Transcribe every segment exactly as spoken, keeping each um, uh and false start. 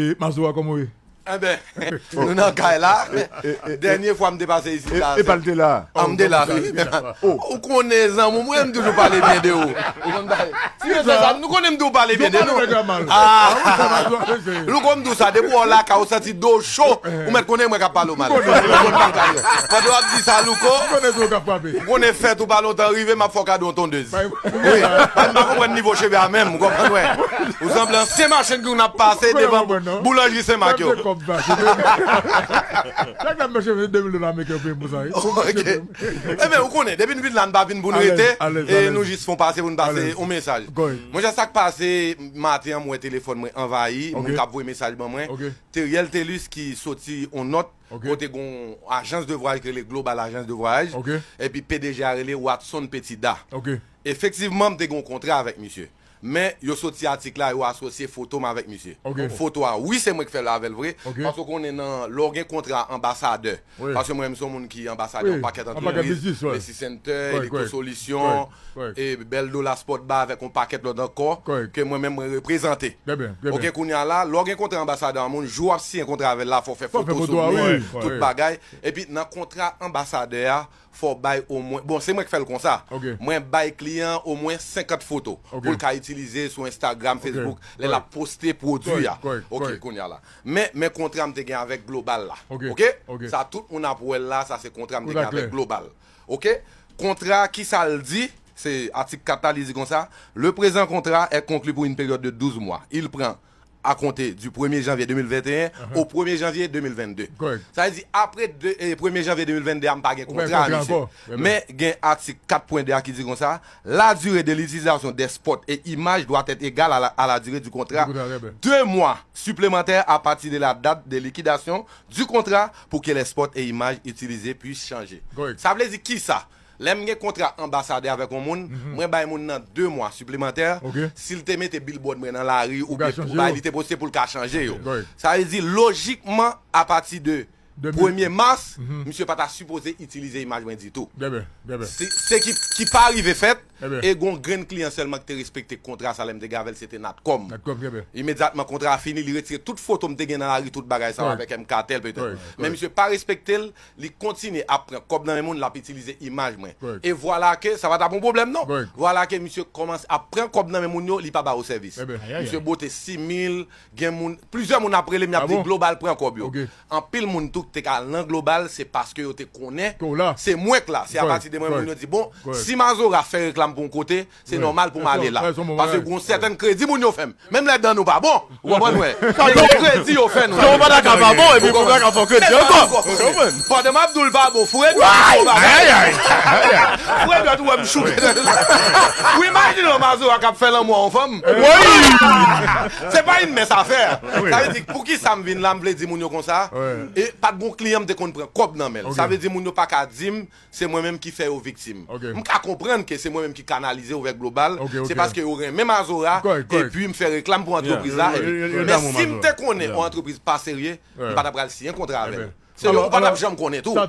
E Mazora, kòman w ye? Enben, nou nan kay la. Dènye fwa m te pase isit la, e pa l te la? An, m te la, wi. Ou konnen, zanmi, mwen, m toujou pale byen de ou. Ou konn pale. Ti mesye sa, nou konnen m toujou pale byen de nou. Ah, Louko, m di w sa, depi w lakay ou santi do cho, ou mèt konnen mwen k ap pale w mal. Pandan w ap di sa, Louko, ou konnen fèt ou pa lontan rive, m ap fè w kado yon tondèz. Wi, m pa konprann nivo cheve a menm, ou konprann, wè. Ou sanble ansyen machin ki konn ap pase devan boulanjri Sen Mak yo. Chak lè m mache, de mil dola ameriken yo peye m pou sa, wi. Ok. Enben, ou konnen, depi n vin la, n pa vin pou n rete, e nou jis fè yon pase pou n pase yon mesaj. Monchè, sa k pase, maten an, m wè telefòn mwen anvayi, moun k ap voye mesaj ban mwen. Teriel Thelus ki soti yon nòt, kote gen yon ajans de vwayaj ki rele Global Agence de Voyage, epi P D G a rele Watson Petitda. Efektivman, m te gen yon kontra avèk misye. Men, yo soti atik la, yo asosye foto m avèk misye. Foto a, wi, se mwen k fè l avè l vre. Paske w konnen, nan, lè w gen kontra anbasadè, paske mwen menm se yon moun ki anbasadè yon pakèt antrepriz, Messi Center, Electro Solution, e Bel Dola Sport Bar avèk yon pakèt lòt ankò, ke mwen menm mwen reprezante. Ok, kounye a la, lè w gen kontra anbasadè a moun, jou w ap siyen kontra avè l la, fò w fè foto sou li, tout bagay. Epi nan kontra anbasadè a, fò w bay omwen, bon, se mwen k fè l konsa. Mwen bay kliyan an omwen senkant foto pou l ka itilize sou Instagram, Facebook, lè l ap poste pwodui a. Ok, kounye a la. Men, men kontra m te gen avèk Global la. Ok? Sa tout moun ap wè l la, sa se kontra m te gen avèk Global. Ok? Kontra, kisa l di? Se atik kat la, li di konsa, le présent contrat est conclu pour une période de douze mois. Il prend à compter du premier janvier deux mille vingt et un au premier janvier deux mille vingt-deux. Sa vle di, apre de, e, premye janvye de mil venn de a, m pa gen kontra a, misye. Men gen atik kat pwen de a ki di konsa, la durée de l'utilisation des spots et images doit être égale à la, à la durée du contrat. Deux mois supplémentaires à partir de la date de liquidation du contrat pour que les spots et images utilisés puissent changer. Sa vle di kisa? Lè m gen kontra anbasadè avèk yon moun, mwen bay moun nan de mwa siplemantè. Si l te mete billboard mwen nan lari oubyen pou bay, li te poste pou l ka chanje yo. Sa vle di, lojikman, apati de premye mas, misye pa ta sipoze itilize imaj mwen ditou. Se, se ki, ki pa rive fèt, e gon grenn kliyan sèlman ki te respekte kontra sa lè m te gen avè l, se te Natcom. Imedyatman kontra a fini, li retire tout foto m te gen nan lari, tout bagay sa yo avèk M Kartel petèt. Men misye pa respekte l, li kontinye ap pran kòb nan men moun, l ap itilize imaj mwen. E vwala ke, sa pa t ap yon pwoblèm non. Vwala ke misye kòmanse ap pran kòb nan men moun yo, li pa ba yo sèvis. Misye bote sis mil, gen moun, plizyè moun ap rele m, y ap di Global pran kòb yo. Anpil moun tou ki te ka al nan Global, se paske yo te konnen se mwen k la. Se apati de mwen moun yo di, bon, si Mazora fè reklam pou yon kote, se nòmal pou m ale la. Paske gon sèten kredi moun yo fè m. Menm lè dan nou pa bon, ou konprann mwen? Men kredi yo fè nou. Jan w pa ta ka pa bon, epi pou w pa ka fè kredi ankò. Pandan m ap di w l pa bon, Fredwèt di w pa bon. Fredwèt ou wè m choute. Ou imajine yon Mazora k ap fè lanmou a yon fanm? Se pa yon mens afè. Sa vle di, poukisa m vin la, m vle di moun yo konsa, e pa t gon kliyan m te konn pran kòb nan men l. Sa vle di moun yo pa ka di m se mwen menm ki fè yo viktim. M ka konprann ke se mwen menm ki kanalize yo vè Global, se paske yo renmen Mazora, epi m fè reklam pou antrepriz la. Men si m te konnen yon antrepriz pa serye, m pa ta pral siyen kontra avè l. Se yo, ou pa t ap janm konnen tou.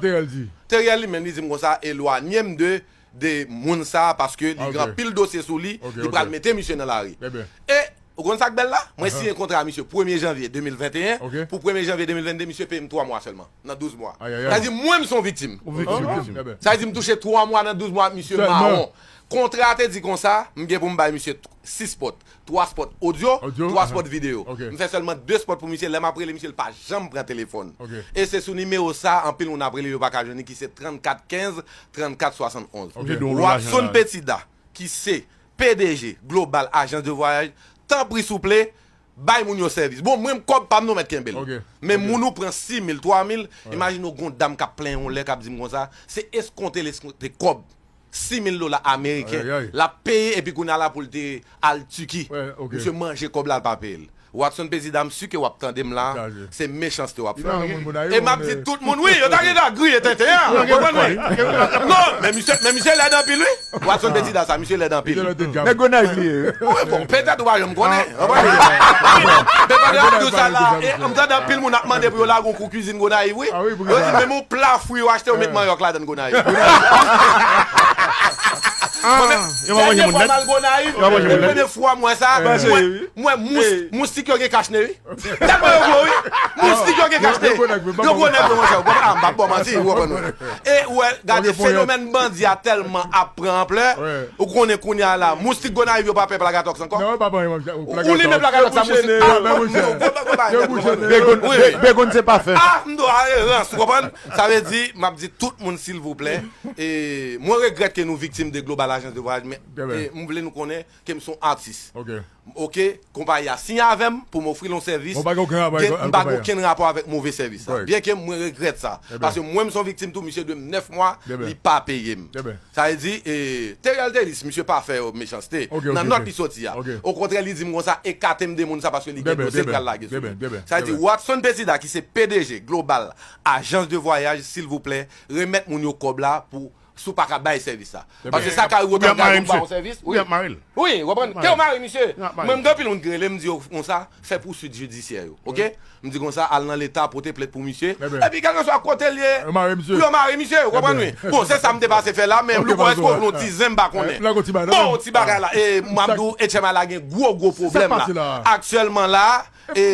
Teriel li menm, li di m konsa, elwanye m de, de moun sa, paske li gen anpil dosye sou li, li pral mete misye nan lari. E Ou konn sa k bèl la? Mwen siyen kontra a misye premye janvye de mil venteyen. Pou premye janvye de mil vennde, misye peye m twa mwa sèlman, nan douz mwa. Sa vle di, mwen, m se yon viktim. Sa vle di, m touche twa mwa nan douz mwa, misye mawon. Kontra a te di konsa, m gen pou m bay misye t-, sis spot. Twa spot odyo, twa spot videyo. M fè sèlman de spot pou misye, lè m ap rele misye, l pa janm pran telefòn. E se sou nimewo sa, anpil moun ap rele, yo pa ka jwenn li, ki se trannkat kenz, trannkat swasannonz. Watson Petitda, ki se P D G Global Agence de Voyage, tanpri souple, bay moun yo sèvis. Bon, mwen, kòb pa m non, mèt kenbe l. Men moun ou pran sis mil, twa mil, imajine w gon dam k ap plenyen yon lè, k ap di m konsa, se eskonte l eskonte kòb, sis mil dola ameriken, l ap peye, epi kounye a la pou l te al Tiki. Misye manje kòb la, l pa peye l. Watson Petitda, m si ke w ap tande m la, se mechanste w ap fè. E m ap di tout moun, wi, yo ta gentan griye tenten an. Ou konprann, wi? Non, men misye, men misye lèd anpil, wi. Watson Petitda sa, misye lèd anpil. Nèg Gonayiv li ye. Wi, bon, petèt ou pa janm konnen. Ou konprann? Men pandan w ap di w sa la, e, m tande anpil moun ap mande pou yo lage yon kou kwizin Gonayiv, wi. Yo di, menm yon pla fwi yo achte, yo met manyòk ladan l Gonayiv. Ah, yo pa manje moun nèt. Dènye fwa m al Gonayiv, premye fwa m wè sa, m wè, m wè mous-, moustik yo gen kach ne, wi. Tèlman yo gwo, wi. Moustik yo gen kach ne. Yo gwo nèg, wi, monchè. Ou konprann? Ah, m p ap ba w manti, ou konprann, wi. E ou wè, gade, fenomèn bandi a tèlman ap pran anplè, ou konnen kounye a la, moustik Gonayiv yo pa pè plagatoks ankò. Non, yo pa pè plagatoks. Ou limen plagatoks a moustik. Yo bouche ne. Begoun, Be-, Begoun se pafen. Ah, m dwe ale rans, ou konprann? Sa vle di, m ap di tout moun, silvouplè, e mwen regrèt ke nou viktim de Global Agence de Voyage, men, e, m vle nou konnen ke m se yon atis. Ok, konpayi a siyen avè m pou m ofri l yon sèvis. M pa gen okenn rapò avèk move sèvis la. Byen ke mwen regrèt sa. Paske mwen, m se yon viktim tou, misye dwe m nèf mwa, li pa peye m. Sa vle di, e, Theriel Thelus, misye pa fè yo mechanste. Nan nòt li soti a. Okontrè, li di m konsa, ekate m de moun sa paske li gen dosye l pral lage sou li. Sa vle di, Watson Pesida, ki se P D G Global Agence de Voyage, silvouplè, remèt moun yo kòb la pou, si w pa ka bay sèvis la. Paske sa ka rive otan gade ou ba yon sèvis. Wi, ou konprann? Ke w mare misye. Mwen, m gen anpil moun ki rele m, di yo konsa, fè pousuit jidisyè yo. Ok? M di konsa, al nan Leta, pote plent pou misye. Epi, kèlkeswa kote l ye, pou yo mare misye, ou konprann, wi. Bon, se sa m te pase fè la, men Louko, èske w vle yon ti zen, m pa konnen. Bon, ti bagay la, e, m ap di w, H M I la gen gwo, gwo pwoblèm la. Aktyèlman la, e,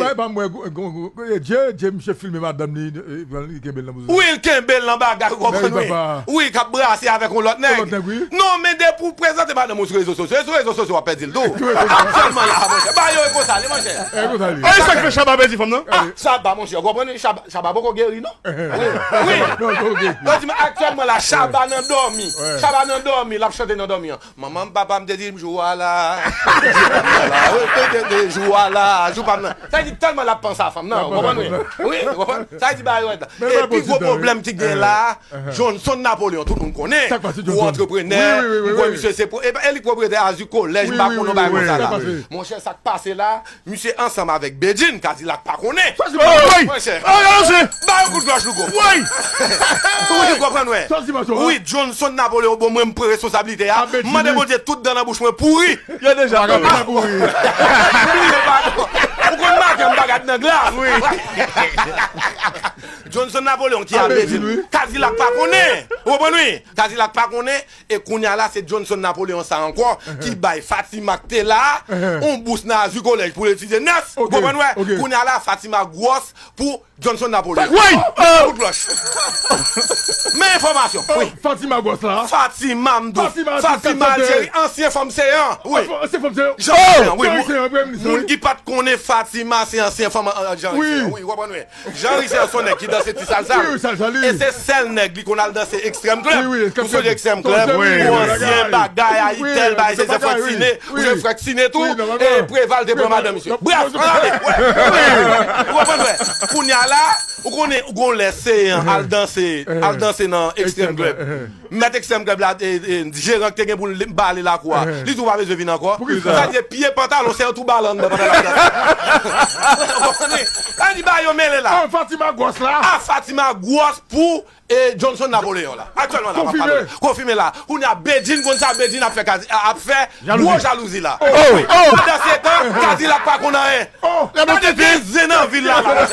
Dye, Dye, misye filme madanm li, e, li kenbe l nan bouzen. Wi, l kenbe l nan bagay, ou konprann, wi. Wi, k ap brase avèk yon lòt nèg. Non, men depi w prezante madanm ou sou rezo sosyo, e sou rezo sosyo w ap pèdi l tou. Aktyèlman la, monchè, ba yo e konsa li, monchè. E sa k fè Shabba pèdi fanm nan? Ah, Shabba, monchè, ou konprann, wi, Shabba, Shabba poko geri, non. Wi, wi. Yo di, men aktyèlman la, Shabba nan dòmi. Shabba nan dòmi, l ap chante nan dòmi an. Manman m, papa m te di m, jou a la. Jou a la, wi, te, te, te, jou a la, jou pa m nan. Sa vle di tèlman l ap panse a fanm nan, ou konprann, wi? Wi, ou konprann? Sa vle di bagay yo rèd la. E pi gwo pwoblèm ki gen la, Johnson Napoléon, tout moun konnen. Gwo antreprenè, m kwè misye se pro-, e, e li pwopriyetè Azur College, m pa konnen yon bagay konsa la. Monchè, sa k pase la, misye ansanm avèk Bedjine, Kadilak pa konnen. Monchè. Ba yo kout klòch, Louko. Wi, ou konprann, wè. Wi, Johnson Napoléon, bon, mwen, m pran responsablite a. M mande Bondye tout dan nan bouch mwen pouri. Yo deja pouri. Bliye, padon. Ou konn maten, m pa gad nan glas. Johnson Napoléon ki a Bedjine. Kadilak pa konnen. Ou konprann, wi? Kadilak pa konnen. E kounye a la, se Johnson Napoléon sa ankò ki bay Fatima k te la a yon bous nan Azur College pou l etidye nès. Ou konprann, wè? Kounye a la, Fatima gwòs pou Johnson Napoléon. Woy! Kout klòch. Men enfòmasyon. Wi. Fatima gwòs la. Fatima, m di w. Fatima Algérie, ansyen fanm Seyan. Wi. Ansyen fanm Seyan. Jean Seyan, wi. Moun ki pa t konnen Fatima se ansyen fanm, euh, Jean Seyan. Wi, ou konprann, wi. Jean Richard se yon nèg ki danse ti salsa. Wi, wi, salsa li. E se sèl nèg li konn al danse Extreme Club. Wi, wi, Extreme Club. Ou sonje Extreme Club? Wi, wi, wi, ansyen bagay, Ayitel, bagay, se Frèk Siné. Ou sonje Frèk Siné tou? E Preval te pran madanm misye. Brèf, ann ale. Ou konprann, wè? Kounye a la, ou konnen, ou gon lè Seyan al danse, al danse nan Extreme Club. Mèt Extreme Club la, e, e, jeran ki te gen pou l bale lakou a. Li di w pa bezwen vin ankò. Sa vle di pye pantalon Seyan tou bale anndan pandan l ap danse. Ou konprann? Sa vle di bagay yo mele la. Ah, Fatima gwòs la. Ah, Fatima gwòs pou, e, Johnson Napoléon la. Aktyèlman la, m ap pale w. Konfime. Konfime la. Kounye a Bedjine konn sa Bedjine ap fè, ap fè gwo jalouzi la. Wi. Pandan se tan, Kadilak pa konn anyen. Oh, gade de zen nan vil la, la.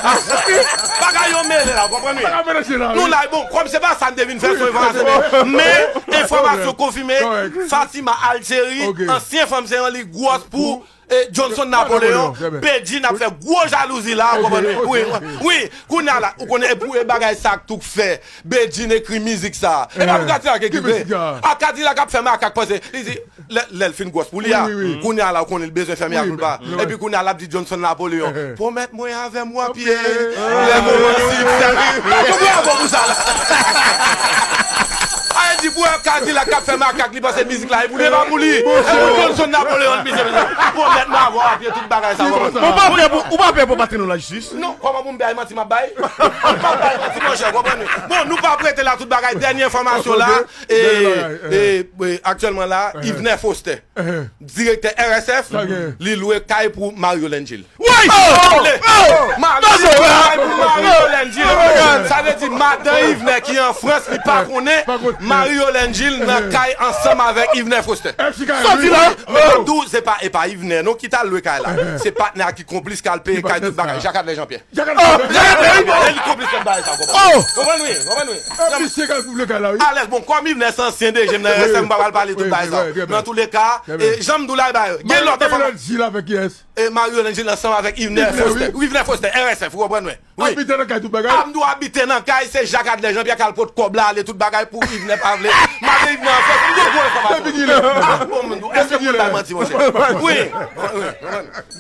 Bagay yo mele la, ou konprann, wi? Bagay mele la, wi. Nou la, bon, kòm se pa sa n te vin fè, se yon enfòmasyon, men enfòmasyon konfime, Fatima Algérie, ansyen fanm Seyan, li gwòs pou, e, Johnson Napoléon, Bedjine ap fè gwo jalouzi la, ou konprann, wi? Wi, wi, kounye a la, ou konnen, e pou, e bagay sa k tou k fè Bedjine ekri mizik sa. E pa pou Kadilak ekri vre. A Kadilak ap fè makak panse. Li di, Lè, lè l fin gwòs pou li a, kounye a la, ou konnen l bezwen fèmen ak pou l pa. Epi kounye a, l ap di Johnson Napoléon, pwomèt mwen avè m w ap ye. Lè moman siksè. Yon bravo pou sa la. Sa vle di pou Kadilak k ap fè makak, li panse mizik la e pou li, e pa pou li. E pou Johnson Napoléon, misye, pwomèt mwen avè w ap ye, tout bagay sa. Ou pa pè pou, ou pa pè pou pase nou lajistis? Non, kòman pou m bay manti m ap bay? M p ap bay manti, monchè, konprann. Bon, nou p ap rete la, tout bagay. Dènye enfòmasyon la, e, e, e, aktyèlman la, Yvener Foster, direktè R S F, li lwe kay pou Mario Langil. Woy! Mario Langil lwe kay pou Mario Langil. Sa vle di Madan Yvenè ki an Frans, li pa konnen Marie Yolène Gilles nan kay ansanm avèk Yvenè Foster. Soti la. Men m ap di w, se pa, e pa Yvenè non ki t al lwe kay la. Se patnè a ki konplis k al peye kay, tout bagay. Jacques Adler Jean-Pierre. Jacques Adler, e li konplis nan bagay sa, w konprann? Konprann wi, konprann wi. Alèz, bon, kòm Yvenè se ansyen D G m nan R S F, m pa pral pale tout bagay sa. Men antouleka, e jan m di w la, e ba yo. Gen lòt enfòmasyon. E Marie Yolène Gilles ansanm avèk Yvenè Foster. Yvenè Foster, R S F, ou konprann mwen? Wi. Abite nan kay tout bagay. Ap nou abite nan kay, se Jacques Adler Jean-Pierre k al pot kòb la, ale tout bagay pou Yvenè pa vle. Madan Yvenè an fèt, m gen gwo enfòmasyon. Depi kilè? Ah, bon, m di w, èske moun bay manti, monchè? Wi. Wi, wi.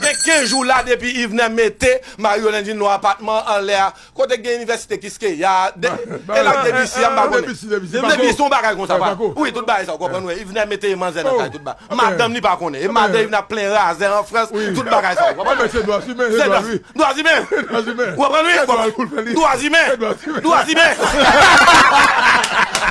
Gen kenz jou la depi Yvenè mete Marie Yolène Gilles nan apatman anlè a. Kote gen inivèsite Kiskeya, e lak Debisi a, m pa konnen. Debisi se yon bagay konsa, pa. Wi, tout bagay sa, w konprann, wi. Yvenè mete manzè nan kay, tout bagay. Madanm li pa konnen. E madanm Yvenè ap plen razè an Frans, tout bagay sa, w konprann? Se dwa imen, se dwa imen. Dwa imen. Ou konprann, wi? Dwa imen. Dwa imen.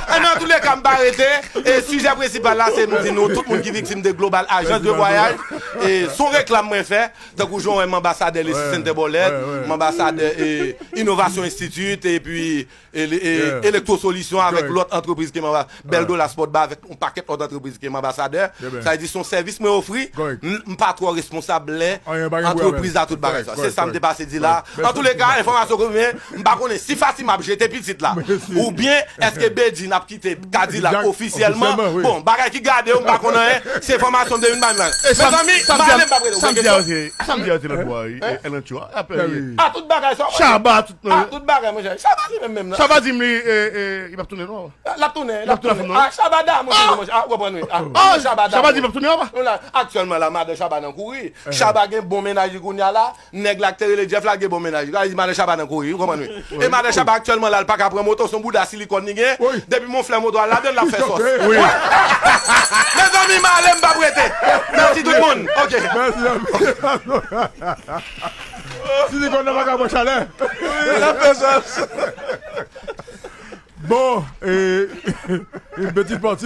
E nan tou le ka, m pa rete. E sijè prensipal la, se m di nou, tout moun ki viktim de Global Agence de Voyage, e se yon reklam mwen fè, tankou jan w wè m anbasadè Leslie Center Bòlèt, m anbasadè, e, Innovation Institute, epi e, e, Electro Solution avèk lòt antrepriz ke m anba, Bèl Dola Sport Bar avèk yon pakèt lòt antrepriz ke m anbasadè. Sa vle di se yon sèvis mwen ofri. M, m pa twò responsab lè antrepriz la, tout bagay sa. Se sa m te pase di la. Antouleka, enfòmasyon ke m gen, m pa konnen si Fatima ap jete pitit la, oubyen èske Bedjine ap kite Kadilak ofisyèlman. Bon, bagay ki gade yo, m pa konn anyen. Se enfòmasyon m te vin ba nou la. Mezanmi, m ale, m pa prele. Ou gen kesyon? Sa m di a, se lòt bò a, wi. Èl Antyo a, apèl li. A tout bagay sa. Chaba, tout. A tout bagay, monchè. Chaba li menm, menm nan. Chaba di m li, e, e, li p ap tounen non. L ap tounen, l ap tounen. A, Chaba damou toujou, monchè. A, w konprann, wi. A, Chaba damou. Chaba di l p ap tounen anba. Nou la, aktyèlman la, madan Chaba nan kouri. Chaba gen bon mennaj li kounye a la. Nèg la k te rele Jeff la gen bon mennaj li. Sa vle di madan Chaba nan kouri, w konprann, wi. E madan Chaba aktyèlman la, l pa ka pran moto, se yon bouda silikòn li gen. Depi m yon flè moto a ladan l, l ap fè sòs. Mezanmi, m ale, m p ap rete. Mèsi tout moun. Ok. Silikòn nan pa ka pran chalè. L ap fè sòs. Bon, e, yon peti pati.